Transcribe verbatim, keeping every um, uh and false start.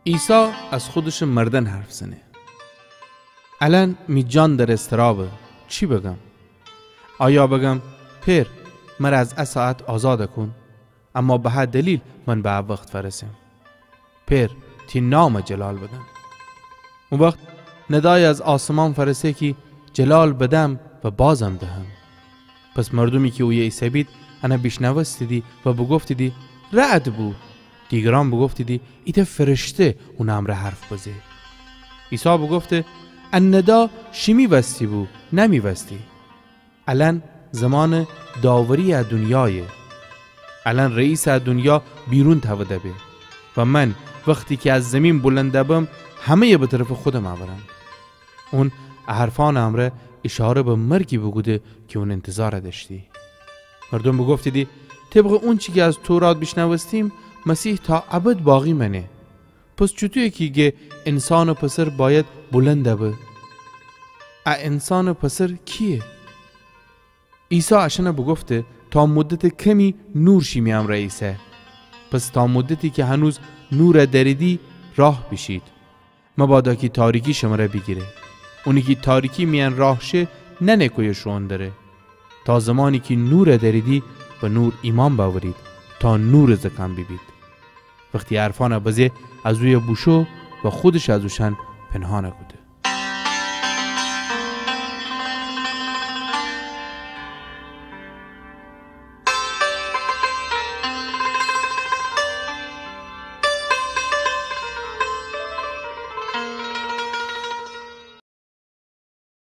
عیسی از خودشٚ مردن حرف زنه. الأن می جان در اضطرابه، چی بگم؟ آیا بگم: پئر، مر از ا ساعت آزاد کون؟ اما به هه دلیل من به ا وخت فأرسم. پئر، تی نام جلال بدم. او وخت ندای از آسمان فأرسه کی جلال بدم و بازم دهم. پس مردومی کی اویه ایسه‌بید ان بیشنوستیدی و بوگفتیدی: رعد بو. دیگرأن بوگفتیدی: ایتأ فرشته اونٚ امرأ حرف بزه. عیسی بوگفته: ا ندا شیمی وستی بو، نه می وستی. الأن زمانٚ داوری‌یٚ ا دونیایه. الأن رئیسٚ ا دونیا بیرون تأوده به. و من وختی کی از زیمین بلند بم، همه‌یٚ به طرفٚ خودم اورم. اون ا حرفأنٚ امرأ ایشاره به مرگی بوکوده کی اون اینتظار دأشتی. مردوم بوگفتیدی: طبقٚ اونچی کی از تورات بیشنوستیم، مسیح تا ابد باقی مأنه. پس چوطویه کی گه انسانٚ پسر بأید بلند به؟ ا انسانٚ پسر کییه؟ عیسی اشأن بوگفته: تا مدتٚ کمی نور شیمی امرأ ایسه. پس تا مدتی کی هنوز نور دأریدی، راه بیشید. مبادا کی تاریکی شمر بیگیره. اونی کی تاریکی میأن راه شه، نأنه کویه شوئون دره. تا زمانی کی نور دأریدی، به نور ایمأن بأورید، تا نورٚ زکان بیبید. وختی ا حرفأن بزه، از اویه بوشو و خودش از اوشأن پنهان کوده.